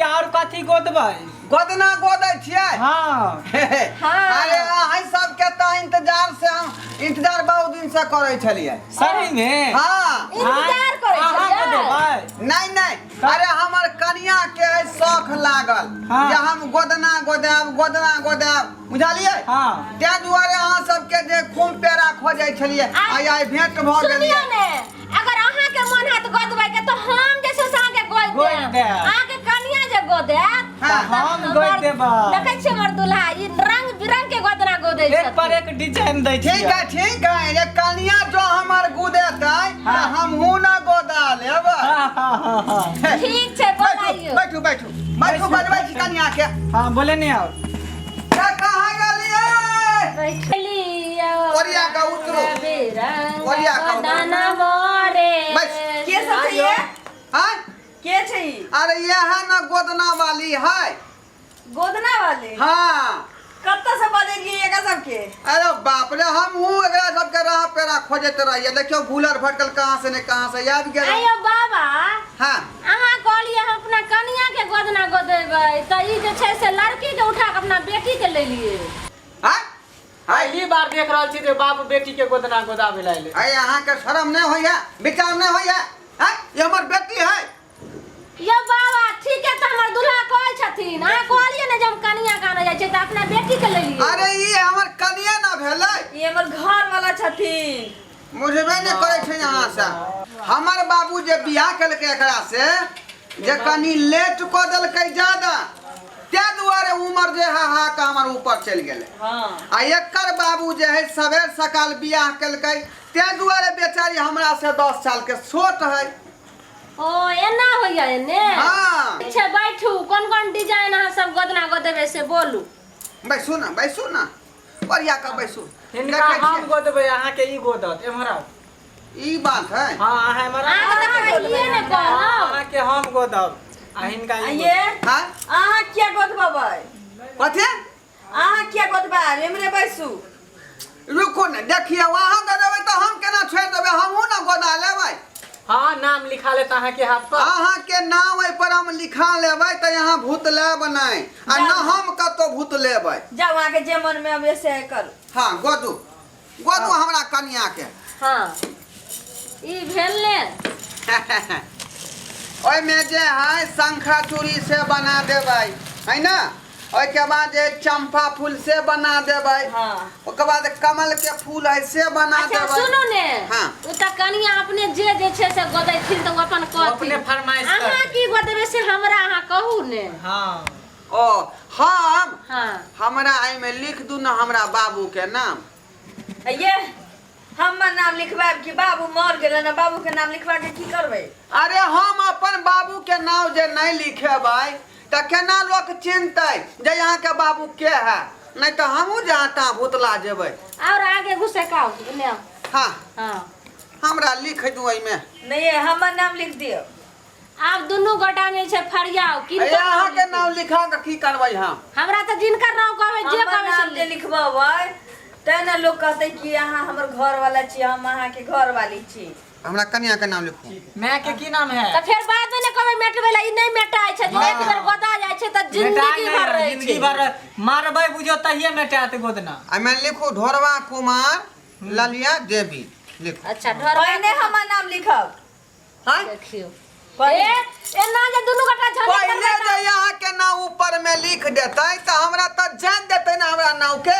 आओर कथी गोदबै? गोदना गोदै छियै? हाँ। हाँ। अरे अहीं सबके तऽ इंतजार से हम इंतजार बहुत दिन से करै छलियै। सही में? हाँ। इंतजार करै अहाँ छलियै? गोदेबै? नहीं नहीं, अरे हमर कनिया के है शौख लागल जे हम गोदना गोदायब, गोदना गोदायब, बुझलियै? हाँ। ताहि दुआरे अहाँ सबके जे खूब पेड़ा खोजै छलियै, आइ आइ भेंट भऽ सुनियौ गेलियै। ने, अगर अहाँ के मन हैत गोदबै के तऽ हम जे छै से अहाँ के गोद गोदि देब। देब। अहाँ के कनिया जे गोदायत हाँ। तऽ हम गोदि देबै। देखै छियै हमर दूल्हा ई रंग बिरंग के गोदना गोदै एक पर छथिन। एक डिजाइन दै ठीक छियै। है, ठीक है, ये कनिया जो हमर गुदेतै तऽ हमहूँ ना गोदा लेबै। हाँ, हाँ, हाँ, हाँ। ठीक छै, बैठू। बोलाइयो। बैठू बैठू बैठू, बजबै छी कनिया के। हाँ, बोले नहीं आओ। के कहाँ गेलियै? बैठलियो। ओरिया कऽ उतरू। बिरंग ओरिया कऽ उतरू। गोदना मोरे। बैस। के सब छै ये? आँय? के छै ई? अरे यह ना गोदना वाली है। गोदना वाली? हाँ। कतऽ से बजेलियै एकरा सबके? अरे बाप रे, हम हूँ एकरा सबके राह पेड़ा खोजैत रहियै, देखियौ भूलर भटकल कहाँ से ने कहाँ से आबि गेल। आइयो बाबा। हाँ। अहाँ कहलियै हम अपना कनिया के गोदना गोदेबै, तऽ ई जे छै से लड़की के उठा के अपना बेटी के लेलियै। हाँ? पहली बार देख रहल छी जे बाप बेटी के गोदना गोदाबै लए अयलै। अरे अहाँके शरम नहि होइया, विचार नहि होइया? हैं? ई हमर बेटी है। यौ बाबा, ठीक है, तऽ हमर दूल्हा कहै छथिन, अहाँ कहलियै ने जे हम कनिया के आनऽ जाइ छियै, तऽ अपना बेटी के लेलियै। अरे ई हमर कनिया ना भेलै। ई हमर घर वाला छथिन। बुझबे नहि करै छै अहाँ से। हमर बाबू जे बियाह केलकै एकरा से, जे कनि लेट कऽ देलकै ज्यादा, ताहि दुआरे उमर जे है हा के हमर ऊपर चलि गेलै। आ एकर बाबू जे है सबेर सकाल बियाह केलकै, ताहि दुआरे बेचारी हमरा से 10 साल के छोट है। ओ एना होइया एने? हाँ। अच्छा बैठू, कोन कोन डिजाइन अहाँ सब गोदना गोदेबै से बोलू। बैसू ना, बैसू ना, बढ़िया के बैसू। हिनका देखै हम छियै। गोदबै, अहाँके ई गोदत, एम्हर आउ। ई बात है। हाँ, अहाँ एम्हर आउ। अहाँके तऽ पहिलिये ने कहलहुँ। अहाँके हम गोदब आ हिनका ई ये गोदत। हाँ? अहाँ किया गोदबबै? कथी? अहाँ किया गोदबै? एम्हरे बैसू। रुकू ने, देखियौ अहाँ गोदेबै तऽ हम केना छोड़ि देबै, हमहूँ ने गोदा लेबै। हाँ, नाम लिखा लेत अहाँके हाथ पर। अहाँके नाम एहि पर हम लिखा लेबै तऽ यहाँ भूत लेब नहि, आ न हम कतौ भूत लेबै। जाउ, अहाँके जे मनमे अबै से करू। हाँ, गोदू गोदू हमरा कनिया के। हाँ, ई भेल ने। ओहिमे जे है शंखा चूड़ी से बना देबै है ना, ओहिके बाद जे चंपा फूल से बना देबै। ओकर बाद कमल के फूल है से बना अच्छा देबै। सुनू ने। हाँ। ओ तऽ कनिया अपने जे जे छै से गोदैथिन तऽ ओ अपन कहथिन। अपने फरमाइश अहाँ करथिन। की गोदेबै से हमरा अहाँ कहू ने। हाँ। ओ हम? हाँ। हमरा एहिमे लिख दू ने हमरा बाबू के नाम। ये हमर नाम लिखवायब कि बाबू मर गेलै ने, बाबू के नाम लिखवा के की करबै? अरे हम अपन बाबू के नाम जे नहीं लिखेबै तऽ केना लोक चिन्हतै जे यहाँ के बाबू के है, नहीं तऽ हमहूँ जहाँ तहाँ भूतला जेबै। और आगे घुसे का ने। हाँ। हाँ। हमरा लिख दू एहिमे। नहीं, हमर नाम लिख दियौ। आब दुनू गोटा में छै फरियाओ, किनकर अरे नाम अहाँ के लिखू? नाम लिखा के की करबै हम? हमरा तऽ जिनकर नाम कहबै, जे हमर कहबै से नाम जे लिख। लिखबबै तैं ने लोक कहतै कि अहाँ हमर घर वाला छी, हम अहाँ के घर वाली छी। हमरा कनिया के नाम लिखू। माय के की नाम है? तऽ फेर बाद में ने कहबै मेटबै ला, ई नहि मेटाइ छै, हाँ। एक बेर गोदा जाइ छै तऽ मेटा जिंदगी नहि, भर रहै जिंदगी छै। भर मारबै बुझो तहिये मेटात गोदना। एहिमे लिखू ढोरवा कुमार ललिया देवी लिखू। अच्छा ढोरवा पहिने हमर नाम लिखब। हाँ? देखियौ। पहिले ए, एना जे दुनू गोटा झगड़ा पहिले करबै जे यहाँ के नाम ऊपर में लिख देतै तऽ हमरा तऽ जान देतै ने हमरा नाव के।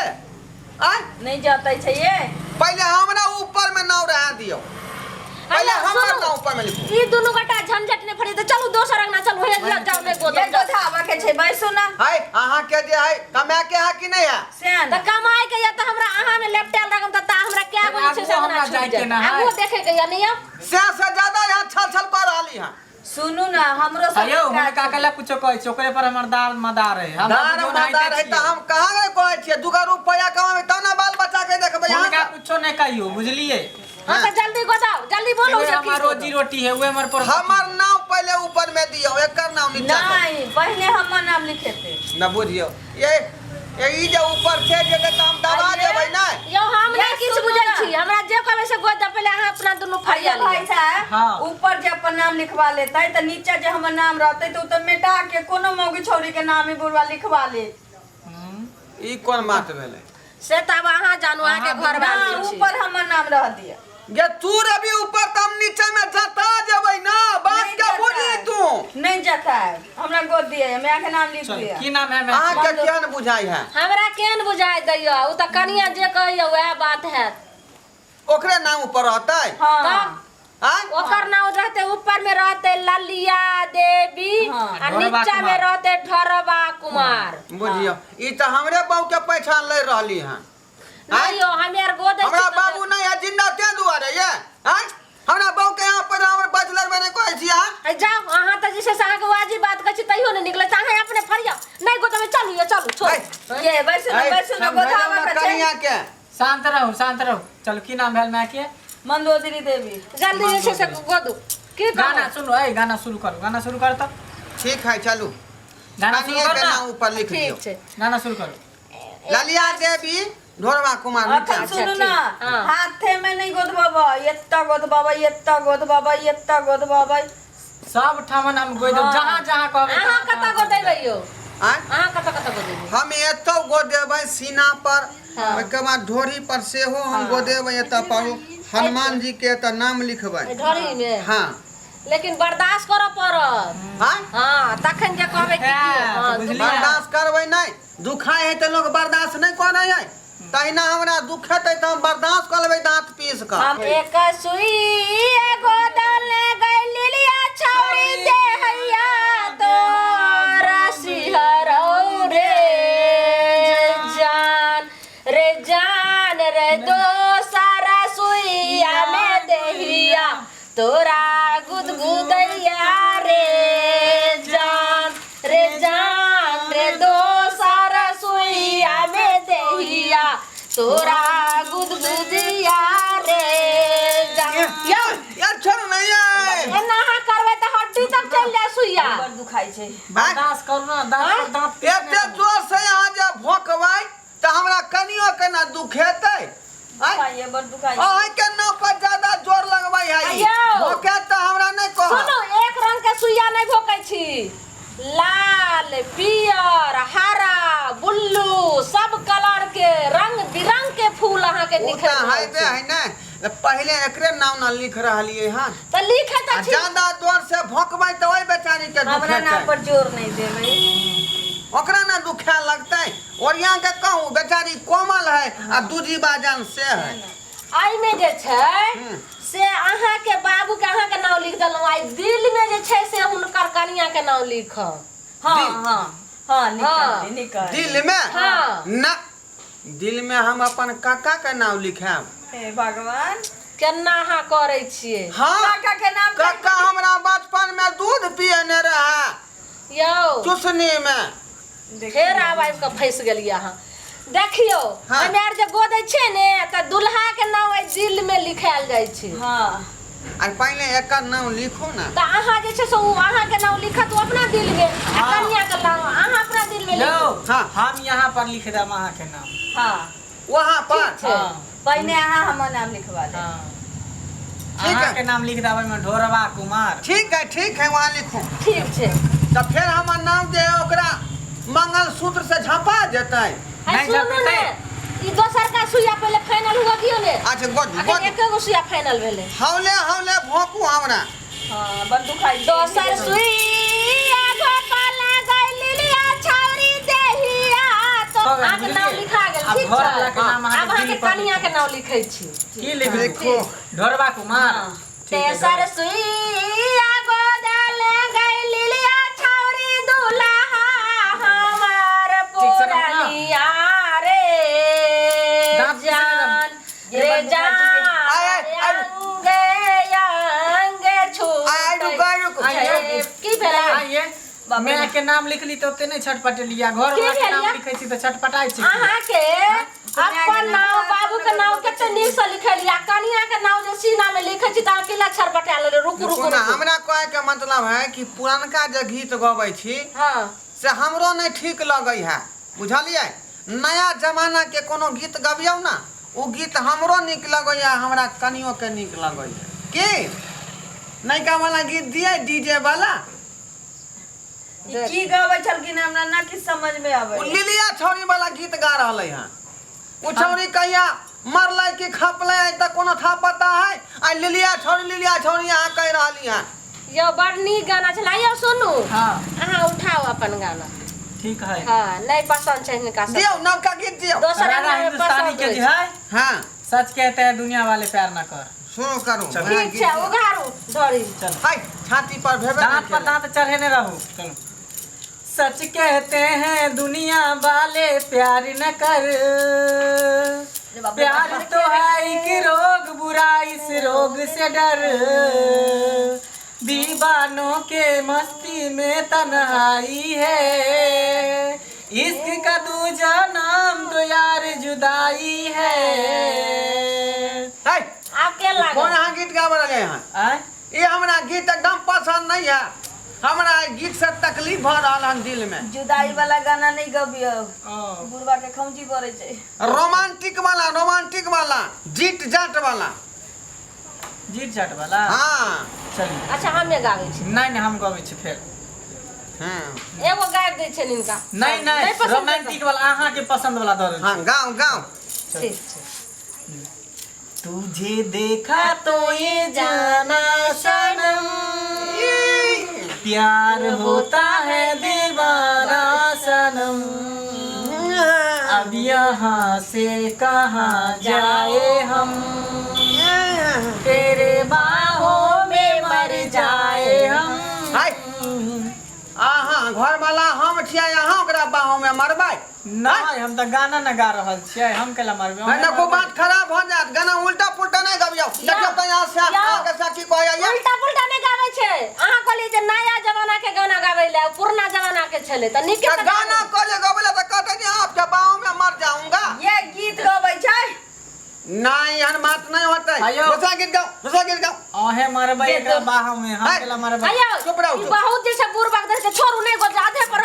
आँय? नहीं जतै छै ये। पहिले हमरा ऊपर में नाव रहा दियौ। पहिले हेलो, हमर सुनू। नाव ऊपर में लिखू। ई दुनू गोटा झंझट नहि फरियातै, चलू दोसर अंगना चलू, हे लग जाउ नहि गोदम ये जाउ। गोधाबऽ के छै, बैसू ना। है अहाँ के जे है कमाए के है कि नहीं है? सएह तऽ ने। कमाए के या तऽ हमरा अहाँ में लेपटायल रकम तऽ ता हमरा कए गो जे छै से आगुओ अंगना हमरा छूटि जाइके जायत। ना है। आगुओ देखै के या नहि यौ? से से ज्यादा यहाँ छल छल कर रहली है। सुनू ना, हमरो सब अयो, काज हुनका छै। कला कुछो कहै छै, ओकरे पर हमर दार मदार है। हमरा दार बुझो नहि मदार है छियै। तऽ हम कहाँ के कहै छियै? दूगो रुपया कमाबै तब ने बाल बच्चा के देखबै। यहाँ हुनका से। कुछो नहि कहियो, बुझलियै? हाँ तऽ जल्दी गोदाउ, जल्दी बोलू उहे से की हमर रोजी रोटी है, उहे हमर पर हमर नाम पहिले ऊपर में दियौ, एकर नाम नीचा करू। नहीं, पहिले हमर नाम लिखेतै। न बुझियौ। ये ए ई जे ऊपर चढ़ि जेतै तऽ हम दबा जेबै नहि। यौ हम ये नहि किछु सुनू बुझै ना। छी, हमरा जे कहबै से गोद दे, पहिले अहाँ अपना दुनू फरिया अरे भाई लिअ। साहब हाँ। ऊपर जे अपन नाम लिखवा लेतै तऽ नीचा जे हमर नाम रहतै तऽ ओ तऽ मेटा के कोनो मौगी छौरी के नाम ही बुढ़वा लिखवा लेत। ई कोन बात भेलै? से तऽ आब अहाँ जानू, अहाँके घर ना बार छी। ऊपर हमर नाम रह दिअ। गे तू रवि ऊपर तऽ हम नीचा में जता जेबै ना, बात नहीं के जता। बुझी तू। नहीं जाता है, हमरा गोद दिए, माय के नाम लिख चल दिए। की नाम है मैं? अहाँके किया ने बुझाइ है? हमरा केहन बुझाइ दैया, ओ तऽ कनिया जे कहैया वएह बात हैत। ओकरे नाम ऊपर रहतै? हाँ। तब आँय? ओकर नाम रहते ऊपर में रहते ललिया देवी हाँ। आ ढोरबा नीचा में कुमार। रहते ढोरबा कुमार। बुझियौ ई तऽ हमरे बहू के पहचान ले रहली हन। नहीं यो हम यार गोद हमरा बाबू नहीं है जिंदा ते दुआरे ये। आँय? हमरा बहू के यहाँ पर हमर बचलर बने कहै छी अहाँ। जाओ अहाँ तऽ जे छै से अहाँके वाजिब बात कहै छी तैयो नहि निकलै छै, अहाँ अपने फरिया नहि गोद में चलू यो चलू छोड़। ये बैसू ना ऐ, बैसू ना समझैलहुँ गोधावा ना के छै। कनिया के। शांत रहू शांत रहू। चलू की नाम भेल माय के? मंदोदरी देवी। जल्दी जे छै से गोदू की गाना कहू? सुनू, ए गाना शुरू करू, गाना शुरू कर तऽ। ठीक है चलू। गाना शुरू कनिया कर के ना। नाम ऊपर लिख दियौ। ठीक छै। गाना शुरू करू। ललिया देवी ढोरबा कुमार अखन नीचा। सुनू ना, ठीक, हाँ। हाथे में नहीं गोदबाबै, एत्ता गोदबाबै, एत्ता गोदबाबै, एत्ता गोदबाबै। सब ठामन हम गोइ देब, हाँ। जहाँ जहाँ कहबै अहाँ तहाँ कतऽ तहाँ गोदेबै यौ? आँय? अहाँ कतऽ कतऽ गोदेबै? हम एतौ गोदेबै सीना पर, हाँ। ओहिके बाद ढोरी पर सेहो हम गोदेबै। एतऽ पर हनुमान जी के एतऽ नाम लिखबै। ढोरी में? हाँ। लेकिन बर्दाश्त करऽ पड़त। आँय? हाँ तखन जे कहबै कि की, हाँ, हाँ, बुझलियै। बर्दाश्त करबै नहि, दुखाइ है तऽ लोक बर्दाश्त नहि करै है, तहिना हमरा दुखेतै तऽ हम बर्दाश्त कऽ लेबै दाँत पीस कऽ। एक सुई एगो दल गैलिया छौड़ी देहैया तोरा सिहरौ रे जान रे जान रे दोसर सुइया में देहिया तोरा गुदगुदैया रे जान रे जान रे दोसर सुइया में देहिया तोरा गुदगुदिया रे जान। यौ यार छोड़ नहीं है। एना अहाँ करबै तऽ हड्डी तक चलि जाय सुइया। बड़ दुखाइ छै। बर्दाश्त करू ना, दाँत पर दाँत पीसने एते करू। जोर से अहाँ जे भोंकबै तऽ हमरा कनियो केना दुखेतै? आँय? दुखाइए, बड़ दुखाइ। अहाँके नाव पर ज्यादा जोर लगबै है ई। यौ। भोंके तऽ हमरा नहि कहत। सुनू, एक रंग के सुइया नहि भोकै छी, लाल पियर हरा ब्लू सब कलर के रंग बिरंग के फूल अहाँ के ओ निखरि तऽ रहल हैबे छै। है ने, तऽ पहिले एकरे नाम न लिख रहलियै हन। तऽ लिखे आ तऽ छी। ज्यादा जोर से भोंकबै तऽ ओहि बेचारी के हमरा नाम दुखेतै। पर जोर नहीं देबै। ओकरा ने दुखाए लगतै। ओरिया के कहूँ बेचारी कोमल है आ दूजी बाजन से है। एहिमे जे छै से अहाँ के बाबू के अहाँ के नाम लिख देलहुँ, आ दिल में जे छै से हुनकर कनिया के नाम लिखब। हाँ दिल। हाँ हाँ निकाल हाँ। निकाल। दिल में? हाँ। ना, दिल में हम अपन काका के नाम लिखायब। हे भगवान, केना अहाँ करै छियै? हाँ। काका के नाम। काका हमरा बचपन में दूध पियने रहे यौ चुसनी में। फेर आब आबि कऽ फँसि गेलियै अहाँ। देखियौ हाँ। हमे आर जे गोदै छियै ने तऽ दुल्हा के नाम एहि दिल में लिखायल जाइ छै। हाँ। आ पहिले एकर नाम लिखू ना। तऽ अहाँ जे छै से ओ अहाँ के नाम लिखत ओ अपना दिल में, आ हाँ। कनिया के नाम अहाँ अपना दिल में यौ लिखू। हाँ। हम यहाँ पर लिख देब अहाँ के नाम। हाँ वहाँ पर। ठीक छै। हाँ। पहिने अहाँ हमर नाम लिखवा लेब। हाँ। ठीक है। अहाँ के नाम लिख देब ओहिमे ढोरबा कुमार। ठीक है ठीक है, वहाँ लिखू। ठीक छै। तऽ फेर हमर नाम जे है ओकरा मंगलसूत्र से झपा जेतै। आ नहीं सुनू झपेतै। ने, ई दोसर का सुइया पहिले फाइनल हुआ दियौ ने। अच्छा गोद अखन गोद एके गो सुइया फाइनल भेलै। हौले हौले भोंकू हमरा। हाँ बड़ दुखाइ छै। दोसर सुइया घोपल गइलिया छौरी देहिया तो भऽ गेल, अहाँके नाम बुझलियै? लिखा गेल। आब ठीक घर छै। वाला के नाम अहाँके आब अहाँके दिल पर कनिया के नाम लिखै छी। की लिखू? लिखू। ढोरबा कुमार। ठीक है, तेसर सुइया गोदल गइलिया छौरी दुल्हा हमर ठीक से रहू ना। पुरनिया रे दाँत पीसने जान रे जान आय, आय, आय। अंगे अंगे आय, रुको, छूटै रुको। छै। की भेलै? आइए माय के नाम लिखली तऽ ओते नहि छटपटेलियै, घर की वाला के नाम भेल? लिखै छी तऽ छटपटाइ छी। अहाँके अपन नाम बाबू के नाम कते नीक से लिखलियै, कनिया के नाम जे सीना में लिखै छी तऽ अहाँ की लक्षर पटा लेलियै? रुकू रुकू रुकू ना, रुकू। हमरा कहे के मतलब है कि पुरनका जे गीत गबै छी हाँ से हमरो नहीं ठीक लगै है, बुझलियै? नया जमाना के कोनो गीत गबियौ ना, ओ गीत हमरो नीक लगैया, हमरा कनियो के नीक लगैया। की नयका वाला गीत दिए डीजे वाला? ई की गबै छलखिन हमरा ना किछु समझ में आबै। ओ लिलिया छौरी वाला गीत गा रहलै हन। ओ छौरी कहिया मरलै कि खपलै आइ तक कोनो था पता है? आ लिलिया छौरी लिलिया छौरी अहाँ कहि रहली हन। यौ बड़ नीक गाना छलै यौ। सुनू, हाँ। अहाँ उठाउ अपन गाना। ठीक है। हाँ, नहीं पसंद छै हिनका सब। दियौ नवका गीत दियौ। दोसर रारा अंगना में हिंदुस्तानी पसंद के होइ जे छै। है, हाँ, सच कहते हैं दुनिया वाले प्यार ना कर। शुरू करू। चलू। नया ठीक गीत छै, दियौ। उघारू धरी। चलो। हाय, छाती पर भेबे दांत नहि पर केलै। दांत चढ़ेने रहू। चलो। सच कहते हैं दुनिया वाले प्यार न कर, प्यार तो है एक रोग बुरा, इस रोग से डर। दीवानों के मस्ती में तन्हाई है, इश्क का दूजा नाम तो यार जुदाई है। हाय, आब के कोन लागल? अहाँ गीत गाबऽ रहलियै हन? आय? ई हमरा गीत एकदम पसंद नहीं है। हमरा ई गीत से तकलीफ भऽ रहल हन दिल में। जुदाई वाला गाना नहीं गबियौ, ओ। बुढ़वा के खौंजी बरै छै। रोमांटिक वाला, रोमांटिक वाला, जीत जाट वाला। जीत जाट वाला। हाँ। चलिए। अच्छा, हमे गाबै छी। नहीं नहीं, हम गबै छी फेर। हाँ। एगो गाबि दै छियनि हिनका। नहीं नहीं, पसंद रोमांटिक वाला अहाँ के पसंद वाला दऽ हाँ, गाओ गाओ। ठीक छै। तुझे देखा तो ये जाना सनम, प्यार होता है दीवाना सनम, अब यहाँ से कहाँ जाए हम, तेरे बाहों में मर जाए हम। हाय, अहाँ घर वाला हम छियै, अहाँ ओकरा बाहों में मरबै? नहीं, हम तऽ गाना न गा रहल छियै, हम केला मरबै? नहीं, देखो बात खराब हो जात। गाना उल्टा पुल्टा नहीं गबियौ। देखियौ तऽ यहाँ से अहाँके सखी कहैया। उल्टा पुल्टा नहि गाबै छै। अहाँ कहलियै जे नया जमाना के गाना गाबै लए, पुरना जमाना के छलै तऽ नीके तऽ तऽ गाना कहले गबै ला तऽ कहते कि आपके बाहों में मर जाऊंगा। ये गीत गबै छै। नहीं, एहन बात नहीं होतै। आयो। दूसरा गीत गाओ, दूसरा गीत गाओ। अहे मरबै एकरा बाह में, हम हाय। केला मरबै? आयौ, चुप रहू, ई चुप। बहुत जे छै बुढ़ बाग के छोड़ू नहि गो आधे पर।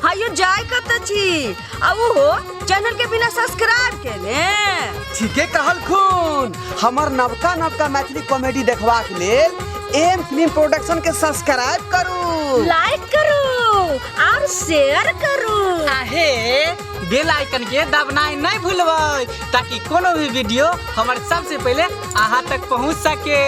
हायो, जाय कत छी आ ओहो चैनल के बिना सब्सक्राइब केने? ठीके कहलखुन। हमर नवका नवका मैथिली कॉमेडी देखबाक लेल एम फिल्म प्रोडक्शन के सब्सक्राइब करू, लाइक करू और शेयर करू। आहे बेल आइकन के दबनाइ नहीं भूलबै, ताकि कोनो भी वीडियो हमर सबसे पहले अहाँ तक पहुँच सके।